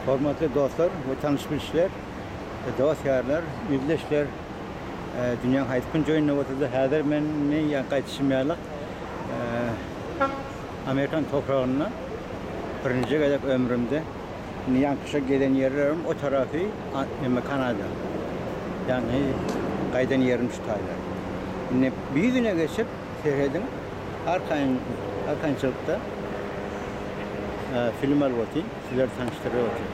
Hormatly dostlar we tanyş-bilişler, dost-ýarlar, ildeşler, dünýäň haýsy künjeginde bolsa-da häzir men ýa gaýdyşym ýalyk Amerikan topragynda birinji gezek ömrümde indi ýaňkyşa gelen ýerlerim o tarapy neme Kanada. Ýagny gaýdan ýerim şu taýlar. Indi bir ýüzüne geçip serhediň arkaýyn arkaýynçylykda film alyp otyryn. Sizleri tanyşdyryp otyryn.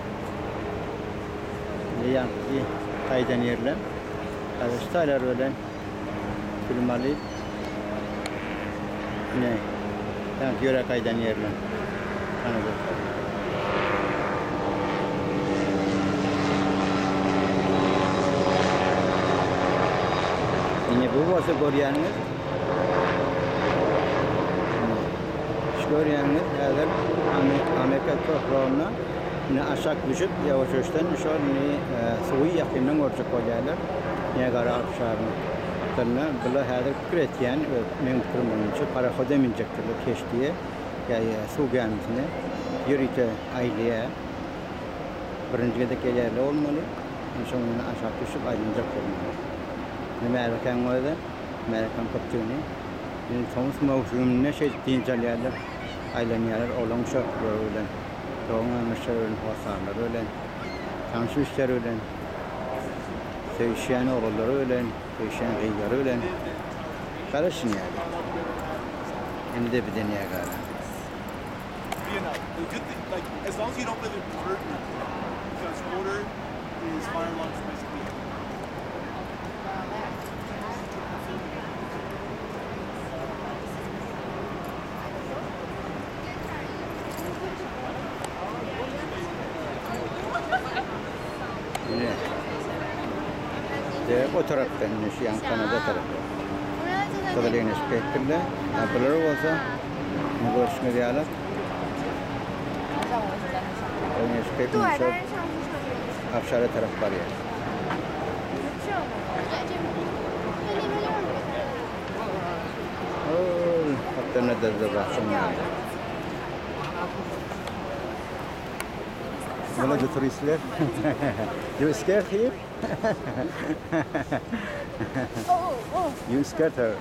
Indi ýaňky gaýdan ýerlem häzir şu taýlar bilen film alyp ine ýaňky ýöräp gaýdan ýerlem Kanada. Ine bu bolsa görýäniňiz Şu görýäniňiz häzir Amerika topragynda ine aşak düşüp ýawaş-ýawaşdan şol indi suwy ýakyndan görjek bolýarlar. Niagara akşarynyň gapdalynda bular häzir pikir etýän meň pikirim boýunça parahoda münjekdirler keşdiýe ýa suw gämisine ýörite aýlaýar. Birinji gezek gelýärler bolmaly. Şoň bilen aşak düşüp aýlanjak bolmaly. Indi märekäň özi, märekäň köpçügini indi tomus möwsüminde şeýdip dynç alýarlar, aýlanýarlar oglan-uşaklary bilen, dogan-garyndaşlary bilen, hossarlary bilen, tanyş-bilişleri bilen, söýüşýän oglanlary bilen, söýüşýän gyzlary bilen. Garaşynýarlar. Indi-de bize Niagara. Ine. De o tarapdan ine şu ýan Kanada tarapy. Gyzyl ýeňleşip gelipdirler. Ha bular bolsa ine görşüňiz ýaly. Ýeňleşip gelip şol Abşara tarap barýar. Ol gapdalynda da bar şoň ýaly. Bular-da turistler. You scared him? You scared her.